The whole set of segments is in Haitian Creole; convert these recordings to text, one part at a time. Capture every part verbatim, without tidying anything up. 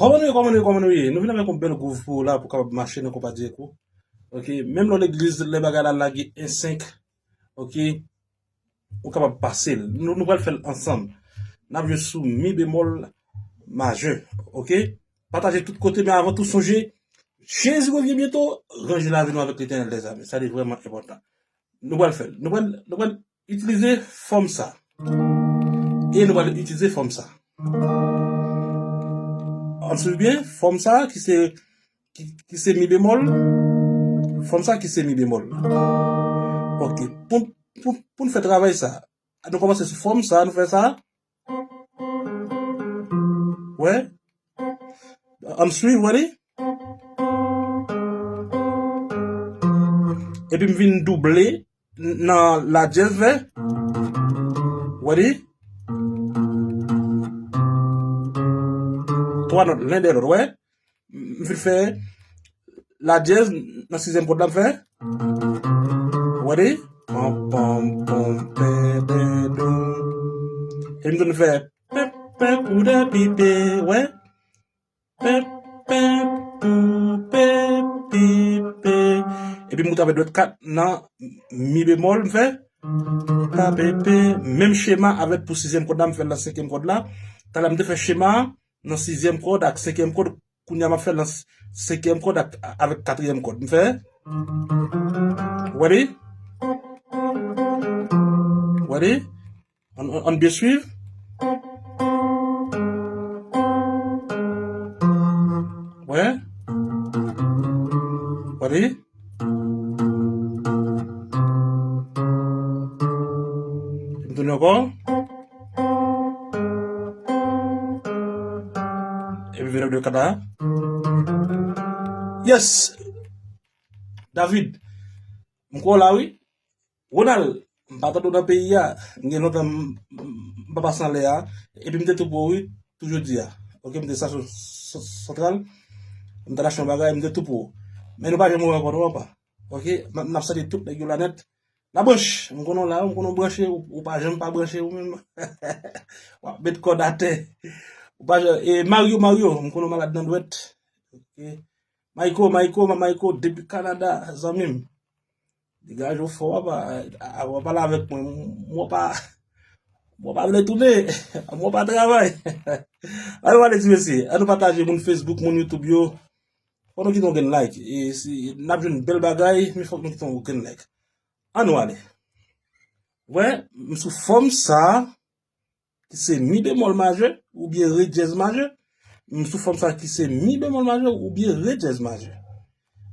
Kòman nou ye, kòman nou ye, kòman nou ye? Nou vin avèk yon bèl gwouv pou w la, pou w kapab mache nan konpa dirèk ou. Ok, menm lè w legliz, lè bagay la lage en senk, ok, ou kapab pase l. Nou, nou pral fè l ansanm. N ap jwe sou mi bemòl majè, ok? Pataje tout kote, men avan tou, sonje, Jezi revyen byento, ranje lavi nou avèk Letènèl dèzame. Sa li vrèman enpòtan. Nou pral fè l. Nou pral, nou pral itilize fòm sa. E nou pral itilize fòm sa. Ann swiv byen, fòm sa ki se, ki, ki se mi bemòl. Fòm sa ki se mi bemòl. Ok, pou, pou, pou n fè travay sa, nou kòmanse sou fòm sa, nou fè sa. Wè. Ann swiv, wè li. Epi m vin double nan la dyèz, wè. Wè li. Twa nòt, len dèyè lòt, wè. M fin fè la dyèz nan sizyèm kòd la, m fè. Wè li. Pam, pam, pam, pè, pè, dou. E m tounen fè pè, pè, pou, dè, pi, pè, wè. Pè, pè, pou, pè, pi, pè. Epi m moute avèk dwèt kat nan mi bemòl, m fè. Pa, pè, pè. Menm chema avèk pou sizyèm kòd la, m fè l nan senkyèm kòd la. Talè m te fè chema nan sizyèm kòd ak senkyèm kòd. Kounye a m ap fè l nan s-, senkyèm kòd ak, avèk katriyèm kòd. M fè. Wè li? Wè li? Ann, ann, ann byen swiv. Wè? Wè li? M tounen ankò. Epi vin de kat la. Yes! David, m kwè w la, wi. Ronald, m pa tande w nan peyi a. M gen lontan m, m, m pa pase anlè a. Epi m te tou pou w, wi, tou jodi a. Ok, m te estasyon s-, santral. M t al achte yon bagay, m te tou pou w. Men nou pa janm wè ankò, non, papa. Ok, n ap, n ap salye tout nèg yo la nèt. Labranch, m konnen w la, m konnen w branche, ou, ou pa janm pa branche ou menm. W ap met kòd atè. Ou pa janm, e Mario, Mario, m konnen w malad nan dwèt. Ok. Mayko, Mayko, Mayko, depi Kanada, zanmi m. Degaje w fò, papa. A, a, w ap pale avèk mwen. M wè w pa, m wè w pa vle tounen. M wè w pa travay. Ann pale, ti mesye. Ann nou pataje, moun Facebook, moun YouTube yo. Fò nou kite yon grenn like. E si n ap jwenn bèl bagay, men fòk nou kite yon grenn like. Ann nou ale. Wè, m sou fòm sa, ki se mi bemòl majè, oubyen re dyèz majè. M sou fòm sa, ki se mi bemòl majè, oubyen re dyèz majè.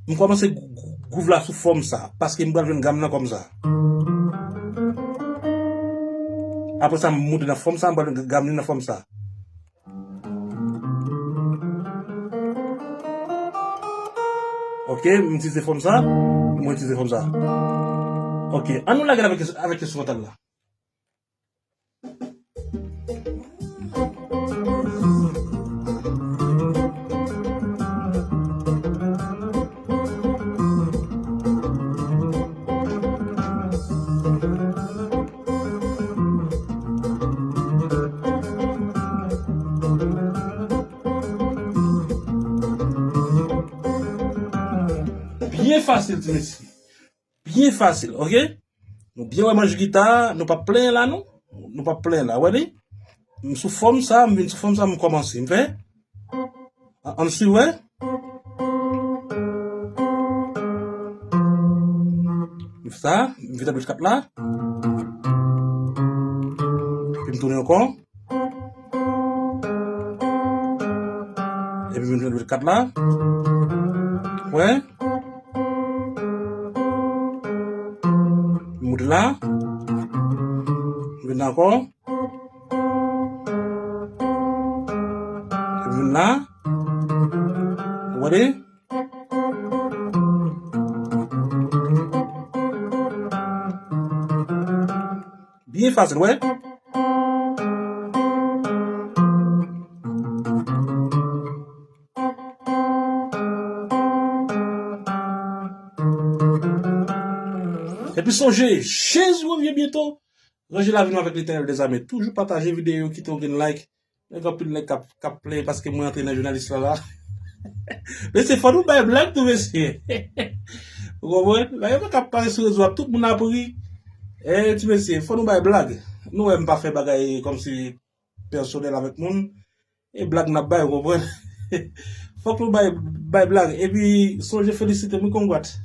M kòmanse gou-, gou-, gwouv la sou fòm sa, paske m pral jwenn gam nan kòm sa. Apre sa, m moute nan fòm sa, m pral jwenn gam nan nan fòm sa. Ok, m itilize fòm sa, m itilize fòm sa. Ok, ann nou lage l avèk, avèk enstrimantal la. Byen fasil, ti mesye. Byen fasil, ok? Nou byen wè manch gita, nou p ap plenyen la, non? Nou p ap plenyen la, wè li? M sou fòm sa, m vin sou fòm sa, m kòmanse, m fè. A-, ann swiv, wè? M fè sa, m vin antre kat la. Epi m tounen ankò. Epi m vin jwenn kat la. Wè. M moute la. M vin la ankò. M vin la. Ou gade? Byen fasil, wè. Epi sonje, Jezi revyen byento. Ranje lavi nou avèk Letènèl dèzame. Toujou pataje videyo, kite yon grenn like. Nèg anpil nèg k ap k ap plenyen paske mwen antre nan jounalis la la. Mesye, fò nou bay blag tou, mesye. Ou konprann? Bagay mwen k ap pale sou rezo a, tout moun ap ri. E ti mesye, fò nou bay blag. Nou wè m pa fè bagay kòmsi pèsonèl avèk moun. E blag n ap bay, ou konprann? Fòk nou bay bay blag. Epi sonje felisite m wi, Kongwat.